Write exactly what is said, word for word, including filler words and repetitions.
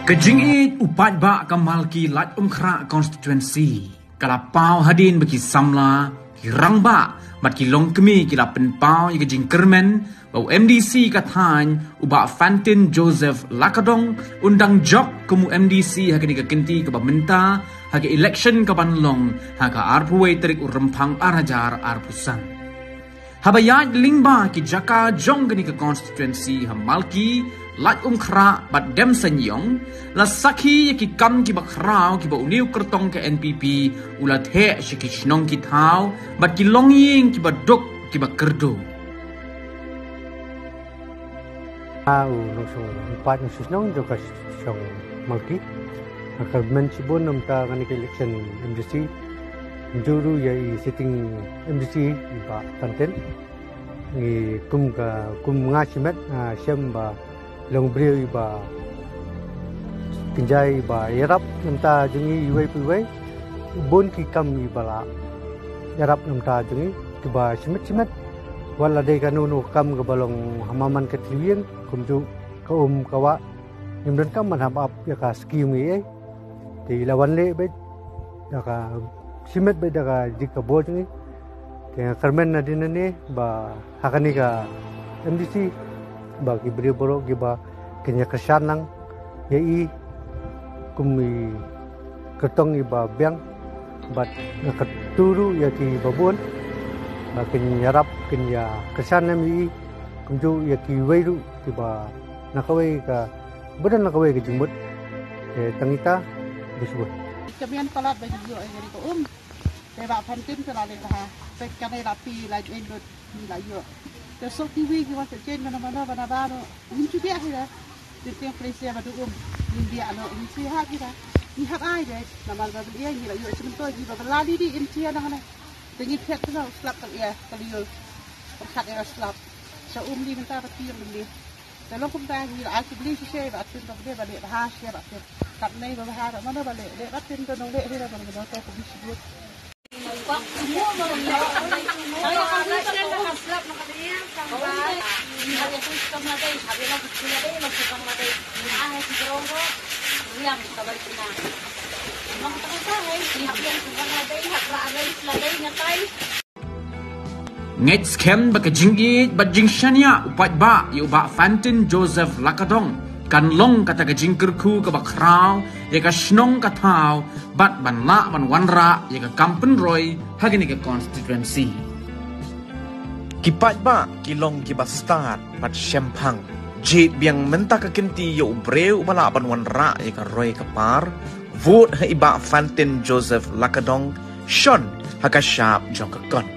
Ka jingïeit u paidbah ka Malki Laitumkhrah constituency ka la paw hadien ba ki samla, ki rangbah bad ki longkmie ki la pynpaw ïa ka jingkyrmen ba u M D C ka thaiñ u Bah Fantin Joseph Lakadong un dang jop kum u M D C ha kane ka kynti kaba mynta ha ka election kaban long ha ka arphew wei tarik u Rymphang ar hajar arphew san. Haba ïaid lyngba ki jaka jong kane ka constituency ha Malki, Laitumkhrah bad Demseiñiong, la sakhi ïa ki kam kiba khraw kiba une u kyrtong ka N P P u la theh sha ki shnong ki thaw bad ki longïing kiba duk kiba kyrduh. Nga u nongshong, u paid nongshong shnong jong ka shnong Malki. Nga kyrmen shibun namar kane ka election M D C. Kumjuh ruh ïa i sitting M D C i Bah Fantin. Ngi kum ka, kum nga shimet, nga shem ba long briew iba kynjai, iba ïarap na bynta jong ngi iwei pa iwei. Bun ki kam iba la ïarap na bynta jong ngi kiba shimet shimet. Wat la dei kano kano ka kam kaba long ha maman ka thliew ïing, kumjuh ka um ka wah, ngim donkam ban hap ap ïa ka scheme ei ei. Te i la wan leh beit da ka shimet beit da ka jingkyrkhu jong ngi. Te nga kyrmen nadien nangne ba ha kane ka M D C ba ki briew baroh kiba kin ïa kyrshan lang ïa i kum i kyrtong iba biang, bad nga kyrkhu ruh ïa kiba bun ba kin ïarap, kin ïa kyrshan lang ïa i, kumjuh ïa kiwei ruh kiba na kawei ka, ba don na kawei ka jingmut. Te tang ita, bishwa. Ka mian palat ba ngi ïoh ïa ka um. Te Bah Fantin te la leh bha. Te kane la phi la jin lut ngi la ïoh. Te soh kiwei ki wan te chen mano mano ba na ba no. Ngim shu biang hi da. Te tieng pressure ba du um. Ngim biang no, ngim shu ha hi da. Ngi hap ai de. Namar ba beli ngi la ïoh shu to ngi ba la di di im chen na na. Te ngi phet na slap ka ïa ka liul. Pyrkhat ïa slap. Sha um di mynta ba tieng beli. Te long kumta ngi la ai ki bli shisha ba tin ka bli ba leh bha shisha ba tin. Kat nei ba bha ba mano ba leh, leh ba tin ka nong leh hi ba mano ba to ka bli shisha. Ngeit skhem ba ka jingïeit bad jingshaniah u paidbah ïa u Bah Fantin Joseph Lakadong kan long kata ka jingkyrkhu kaba khraw ïa ka shnong ka thaw bad ban lah ban wanrah ïa ka kam pynroi ha kane ka constituency. Ki paidbah ki long kiba stad bad shemphang. Jied biang mynta ka kynti ïa u briew uba lah ban wanrah ïa ka roi ka par. Vote ha i Bah Fantin Joseph Lakadong, shon ha ka shap jong ka kot.